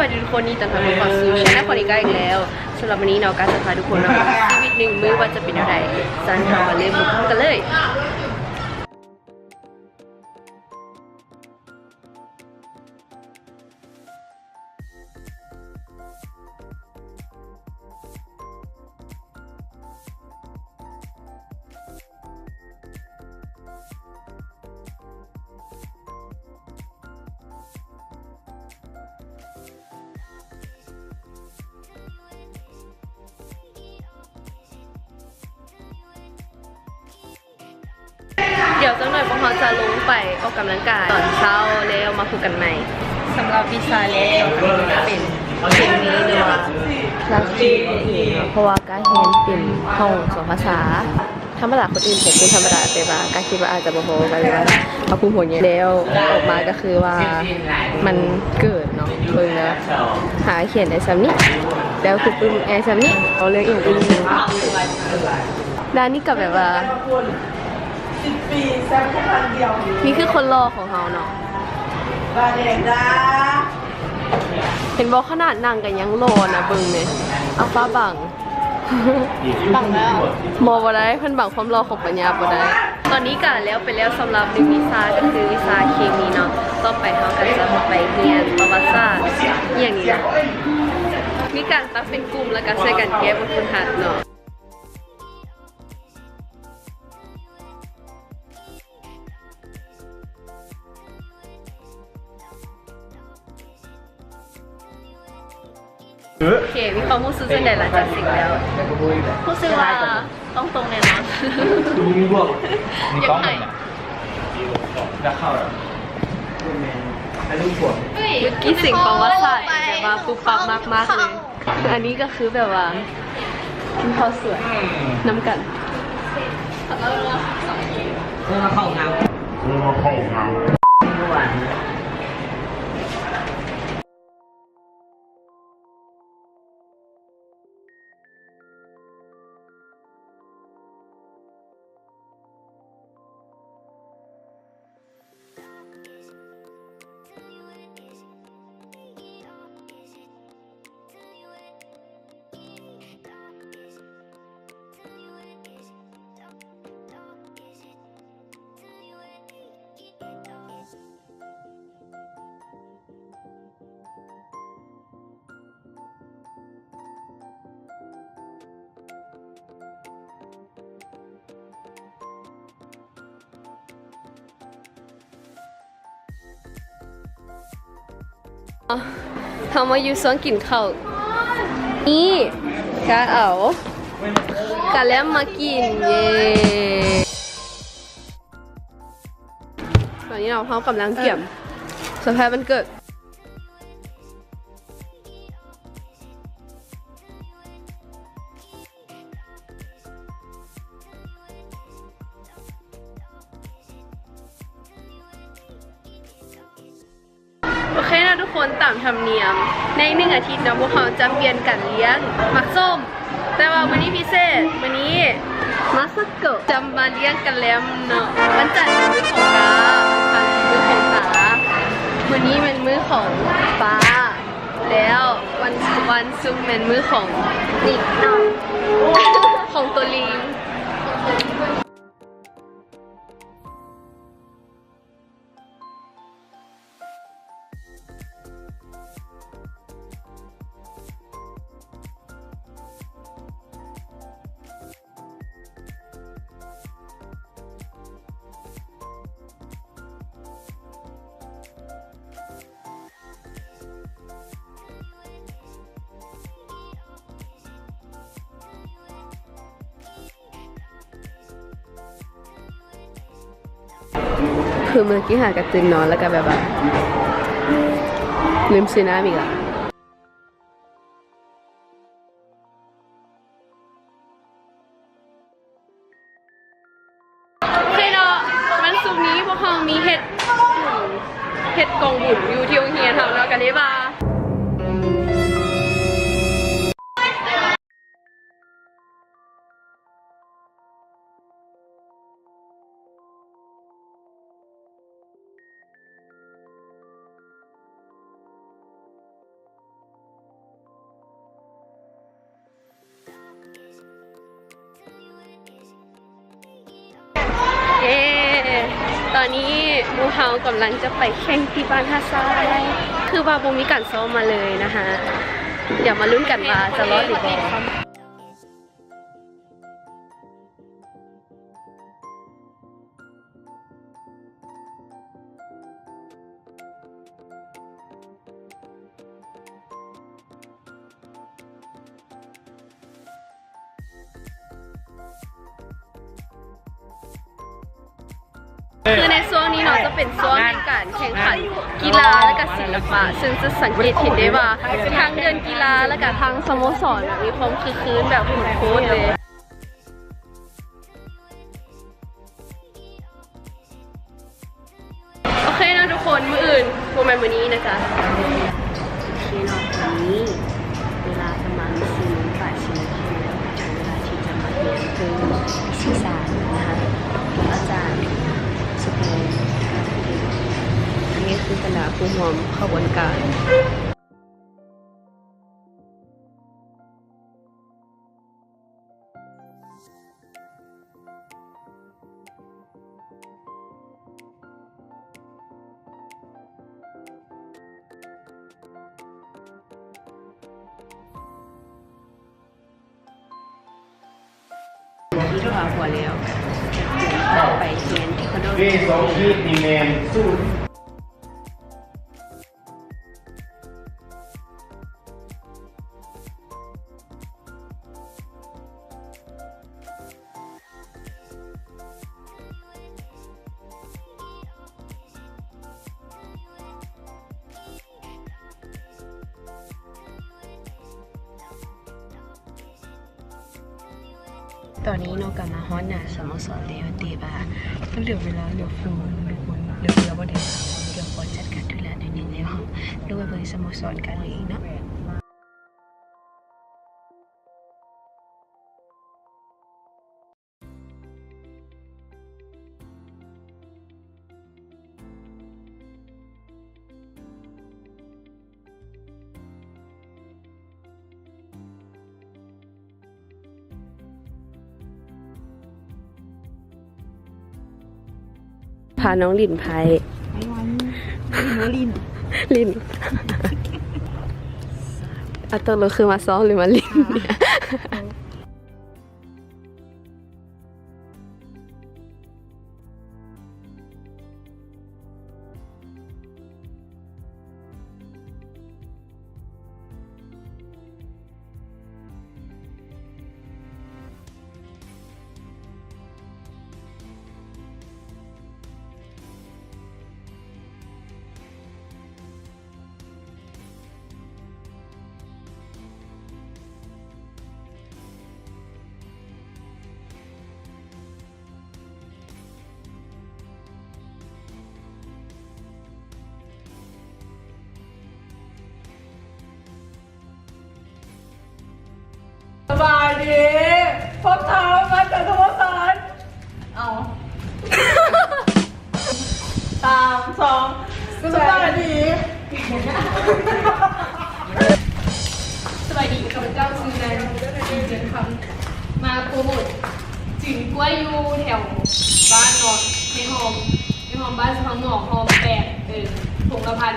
ສະບາຍດີທຸກຄົນ ຍິນດີຕ້ອນຮັບເຂົ້າສູ່ channel ຂອງນິກາອີກແລ້ວ. ສຳລັບມື້ນີ້ເນາະ ກາຈະພາທຸກຄົນມາເບິ່ງຊີວິດໜຶ່ງມື້ວ່າຈະເປັນແນວໃດ. ຊັ້ນເຮົາມາເລີ່ມເບິ່ງກັນເລີຍ. ດຽວຈັກໜ່ອຍພວກເຮົາຈະລົງໄປອອກກຳລັງກາຍຕອນເຊົ້າ ແລ້ວມາພົບກັນໃໝ່. ສຳລັບວິຊາແລກເນາະ ເປັນເຄມີ ຫຼືວ່າຫຼັກຊີວິດເອງເນາະ ເພາະວ່າກາຮຽນເປັນຫ້ອງສອງພາສາ. ທຳມະດາຄົນອື່ນເຮັດເປັນທຳມະດາ ແຕ່ວ່າກາຄິດວ່າອາດຈະບໍ່ພໍ ກາເລີຍວ່າເອົາຄຸມຫົວໃຫຍ່ ແລ້ວອອກມາກະຄືວ່າມັນເກີນເນາະ. ເບິ່ງແລ້ວຫາຂຽນໄດ້ຊ່ຳນີ້ ແລ້ວຄືປຶ້ມໄດ້ຊ່ຳນີ້. ເອົາເລື່ອງອື່ນອີກ ດ້ານນີ້ກະແບບວ່ານີ້ຄືຄົນຫຼໍ່ຂອງເຮົາເນາະ. ເຫັນບໍ່ ຂະໜາດນັ່ງກະຍັງຫຼໍ່ນະ ເບິ່ງແມ ເອົາຟ້າບັງ. ບັງແລ້ວ ບໍ່ ບໍ່ໄດ້ ເພິ່ນບັງຄວາມຫຼໍ່ຂອງປັນຍາບໍ່ໄດ້. ຕອນນີ້ກະແລ້ວໄປແລ້ວສຳລັບໜຶ່ງວິຊາ ກະຄືວິຊາເຄມີເນາະ. ຕໍ່ໄປເຮົາກະຈະໄປຮຽນປະຫວັດສາດອີ່ຫຍັງນີ້ນະ. ມີການຕັ້ງເປັນກຸ່ມ ແລ້ວກະຊ່ວຍກັນແກ້ບົດຝຶກຫັດເນາະ. ໂອເຄ ມີຄວາມຮູ້ສຶກຈັ່ງໃດຫຼັງຈາກເສັງແລ້ວ? ຮູ້ສຶກວ່າຕ້ອງຕົງແນ່ນອນ. ຢາກໄຫ້. ເມື່ອກີ້ເສັງປະຫວັດສາດແບບວ່າປຸບປັບມາກໆເລີຍ. ອັນນີ້ກະຄືແບບວ່າກິນເຂົ້າສວຍນຳກັນ. ເອີ ມາເຂົ້າຫ້ອງນ້ຳ ເອີ ມາເຂົ້າຫ້ອງນ້ຳ. ເຮົາມາຢູ່ຊ່ວງກິນເຂົ້າ ນີ້ກະເອົາກະແລັມມາກິນ. ເຢ້ ຕອນນີ້ເນາະ ເຮົາກຳລັງກຽມເຊີໄພຣສ໌ວັນເກີດ. ໂອເຄເນາະທຸກຄົນ ຕາມທຳນຽມ ໃນໜຶ່ງອາທິດເນາະ ພວກເຮົາຈະປ່ຽນກັນລ້ຽງໝາກສົ້ມ. ແຕ່ວ່າມື້ນີ້ພິເສດ ມື້ນີ້ມາສະໂກະຈະມາລ້ຽງກະແລັມເນາະ. ວັນຈັນເປັນມື້ຂອງກາ ວັນອັງຄານເປັນມື້ຂອງຕາ ມື້ນີ້ແມ່ນມື້ຂອງປ້າ ແລ້ວວັນ ວັນສຸກແມ່ນມື້ຂອງນິກເນາະ ຂອງໂຕລີງ. ຄືມື້ກີ້ຫາກະຕື່ນນອນ ແລ້ວກະແບບວ່າລືມຊື້ນ້ຳອີກລະ. ໂອເຄເນາະ ວັນສຸກນີ້ພວກເຮົາມີເຮັດ ເຮັດກອງບຸນຢູ່ທີ່ໂຮງຮຽນເຮົາເນາະ ກະເລີຍວ່າ ຕອນນີ້ໝູ່ເຮົາກຳລັງຈະໄປແຂ່ງທີ່ບ້ານທ່າຊາຍ ຄືວ່າບໍ່ມີການຊ້ອມມາເລີຍນະຮະ. ດຽວມາລຸ້ນກັນວ່າຈະລອດຫຼືບໍ່. ຄືໃນຊ່ວງນີ້ເນາະ ຈະເປັນຊ່ວງແຫ່ງການແຂ່ງຂັນກິລາ ແລະກະສິລະປະ ເຊິ່ງຈະສັງເກດເຫັນໄດ້ວ່າ ທາງເດີ່ນກິລາ ແລະກະທາງສະໂມສອນ ແບບມີຄວາມຄຶກຄື້ນແບບໂຄດໆເລີຍ. ໂອເຄເນາະທຸກຄົນ ມື້ອື່ນ ບໍ່ແມ່ນມື້ນີ້ນະຈ໊ະ. ໂອເຄເນາະ ຕອນນີ້ເວລາປະມານສີ່ໂມງປາຍສີ່ນາທີແລ້ວ ເວລາທີ່ຈະມາຮຽນຄືສິບສາມນະຄະ ອາຈານສະແກນ ອັນນີ້ຄືຄະນະຜູ້ຮ່ວມຂະບວນການ. ທີ່ໂທຫາຜົວແລ້ວ ໄປຮຽນເທຄວັນໂດ ເວສອງຊີດນີ້ແມ່ນສູ້. ຕອນນີ້ເນາະ ກະມາຮອດໜ້າສະໂມສອນແລ້ວ ແຕ່ວ່າມັນເຫຼືອເວລາເຫຼືອເຟືອທຸກຄົນ ເຫຼືອເຟືອບໍ່ໄດ້ ດຽວຂໍຈັດການທຸລະໜ້ອຍໜຶ່ງແລ້ວ ເຮົາລົງໄປເບິ່ງສະໂມສອນກັນເລີຍເນາະ. ພານ້ອງຫຼິ້ນໄພ້ ຫຼິ້ນ ຫຼິ້ນ ເອົາຕົກລົງຄືມາຊ້ອມຫຼືມາຫຼິ້ນ? ສະບາຍດີ ພວກເຮົາມາຈາກສະໂມສອນ ເອົາ ສາມ ສອງ ສະບາຍດີ ສະບາຍດີ ຂ້າພະເຈົ້າຊື່ນາງ ເດືອນຄຳ ມາໂປຣໂມດຈືນກ້ວຍຢູ່ແຖວບ້ານເນາະ ໃນຫ້ອງ ໃນຫ້ອງບ້ານສະພັງໝໍ ຫ້ອງແປດ ເອີ ພົງລະພັນ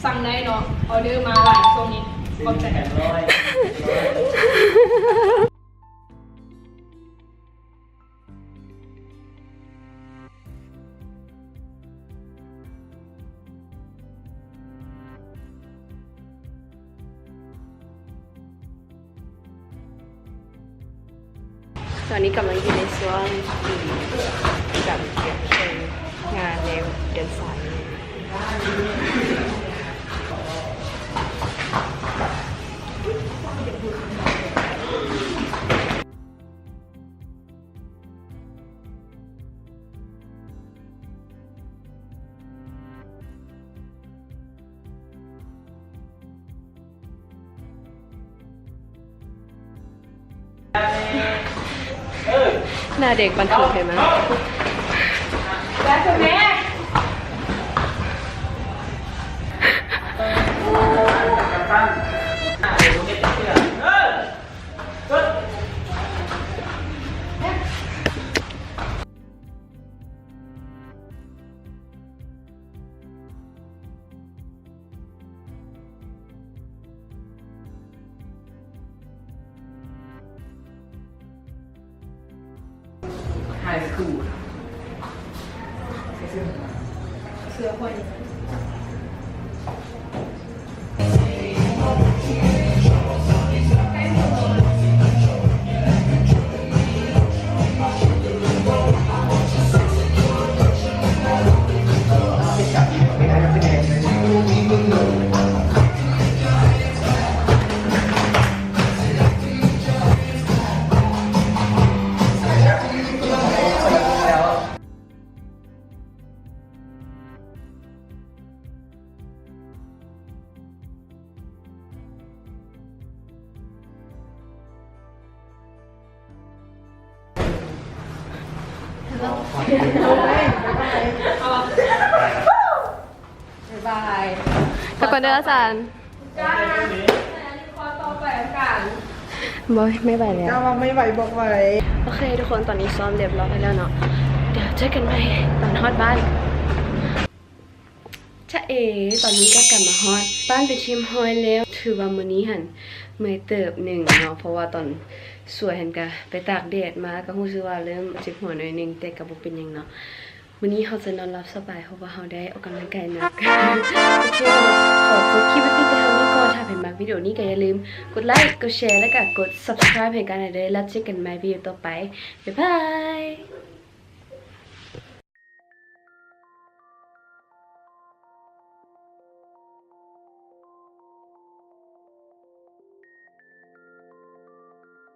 ສັ່ງໄດ້ເນາະ ອໍເດີມາຫຼາຍຊ່ວງນີ້ ຂອບໃຈ. ຕອນນີ້ກຳລັງຢູ່ໃນຊ່ວງການກຽມງານໃນເດືອນສາມ. ໜ້າເດັກປັນຖືກເຫັນໄໝ? ເອີ. ເອີ. Cool. ບາຍບາຍ ໄປກ່ອນເດີອາຈານ. ຈ້າ ອັນນີ້ຂໍ້ຕໍ່ໄປອາຈານ. ບໍ່ ໄມ່ໄຫວແລ້ວ. ກ້າວ່າໄມ່ໄຫວ ບອກໄຫວ. ໂອເຄທຸກຄົນ ຕອນນີ້ຊ້ອມຮຽບຮ້ອຍແລ້ວເນາະ ດຽວເຈີກັນໃໝ່ຕອນຮອດບ້ານ. ຈະເອ ຕອນນີ້ກໍກັບມາຮອດບ້ານເປັນທີ່ຮຽບຮ້ອຍແລ້ວ. ຖືວ່າມື້ນີ້ຫັ້ນເມື່ອຍເຕີບໜຶ່ງເນາະ ເພາະວ່າຕອນສວຍຫັ້ນກະໄປຕາກແດດມາ ກໍຮູ້ສຶກວ່າເລີ່ມເຈັບຫົວໜ້ອຍໜຶ່ງ ແຕ່ກໍບໍ່ເປັນຫຍັງເນາະ. ມື້ນີ້ເຮົາຈະນອນຫຼັບສະບາຍ ເພາະວ່າເຮົາໄດ້ອອກກຳລັງກາຍໜັກ. ໂອເຄເນາະ ຂໍຈົບຄລິບໄວ້ພຽງແຕ່ເທົ່ານີ້ກ່ອນ. ຖ້າໃຜມັກວິດີໂອນີ້ກໍຢ່າລືມກົດໄລ ກົດແຊ ແລະກະກົດ subscribe ໃຫ້ກັນແດ່ເດີ. ແລ້ວເຈີກັນໃໝ່ວິດີໂອຕໍ່ໄປ. ບາຍບາຍ.